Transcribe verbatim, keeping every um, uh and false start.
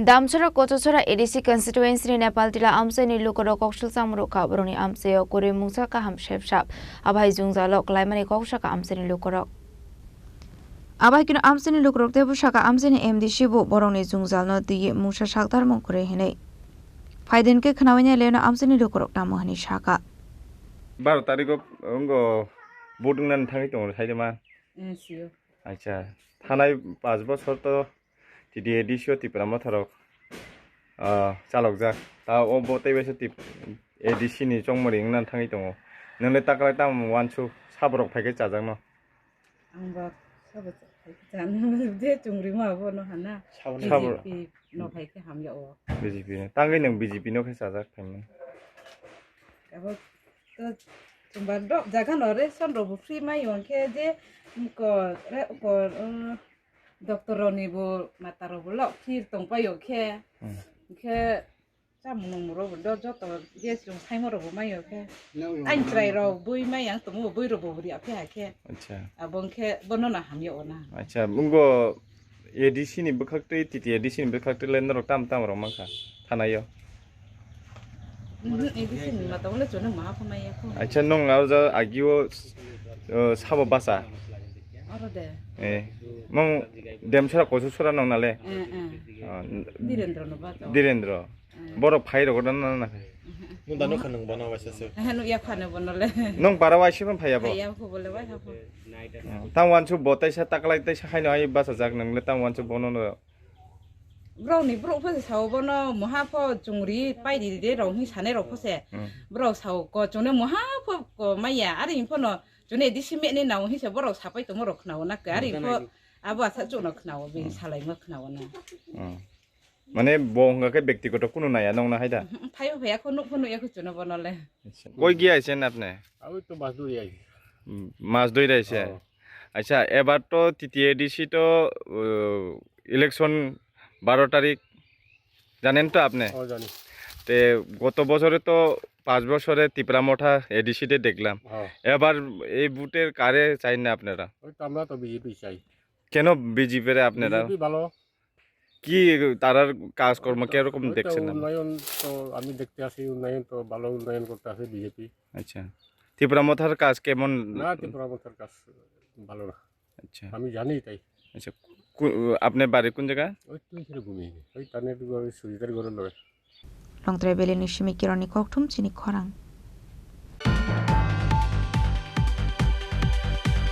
Damchara Kochachara A D C constituency ni Nepal Tila amchaini lukurok koksil chamung rwkha, borokni amchaio kwrwi mungsa kaham sepsap, abai jwngjalo kwlaimani kok sakha amchaini lukurok. Abai kino amchaini lukurok teibo sakha amchaini M D C bo borokni jwngjalno twiwi mungsa saktarmung kwrwi hinwi. Phaidin khe khnawi naileno amchaini lukurok tamo hinwi sakha. Baro tarikh o wngkha vote wngnani thangwi tongo, saidima? Eh, sio. Acha, thanai panch bochor to T T A D C o Tipra Motha rok, ah, chalokjak. Ta o bo tei waisa Tip-, A D C ni chongmori wngna thangwi tongo. Nwngle taklai tamo uansuk saborok phaikhe chajakno? Ang ba sabo phaikhe chana je chungri ma bo no hana. Sabo. B J P no phaikhe hamya o. B J P no. Tangwi nwng B J P no khe chajak phaimani. Abo to chumba dok jaga no ration rok bo free mai hwnkhe je ko, ko, um, Doctor rokni bo mata rok bo lok phir tong paio khe. Hmm. Khe chamung nungmung rok bo do joto gas rok saimo rok bo maio khe. Nang Ain chwrai rok bui mai yang tongo, bui rok bo ria phi hai khe. Acha. Abo khe bono na hamya ona. Acha, bungo A D C ni bwkhak twi, T T A D C ni bwkhak twi le norok tam tam rok mankha thanaio. Mhm, A D C ni mata wale chwngno maha pho maya kho. Acha, nung aro ja agio, uh, sabo basa. Oro de. Eh, mung Demsara Kochachara nung nale? Eh, eh. Ah, n-, Direndra no ba to. Direndra. Eh. Borok phai rok na na na. Mhm. Nung dano khanung bana waisa se. Eh, nung ya khane bono le. Nung bara waisa phan phai abo? Phai abo bole wai ha pho. Ah, tang wansu bo taisa taklai taisa haino ai basa jak nung le tang wansu bono no. Borok ni borok pho se sao bono moha pho chungri pai di de rok hi sane rok pho se. Hmm. Borok sao ko chune moha pho ko maya ari pho no chune A D C me ni nao hi se borok sapai tongmo rok khnao na ke ari pho abo asa chukno khnao bini Hmm. salaimo khnao na. Hmm. Mane bo hwnga khe bektigoto kunu naya nong na hai da? Mhm, phaibo phaiya kho nuk pho nuk ya kho chune bono le. Koi gaya aise na apne? Abhi to mas dui aise. Hmm, mas dui raise. Oh. Acha, ebar to T T A D C to, uh, election baro tarik, janen to apne? Oh, jani. Te goto bochore to panch bochore Tipra Motha A D C de deklam. Oh. Ebar ei voter kare chain na apnara? Oi to amra to B J P chai. Keno B J P re apnara? B J P bhalo. Ki tarar kajkormo oi to, kirokom oi to deksen apni? Unnoyon to ami dekte achi, unnoyon to bhalo unnoyon korte ache B J P. Acha. Tipra Mothar kaj kemon? Na, Tipra Mothar kaj bhalo na. Acha. Ami jani tai. Acha. Ku-, apne bari kun jaga? Oi tui sire gumi. Oi tane tu gori suri tari gori loge. Longtrai Valley ni simi kironi kokthum chini khorang.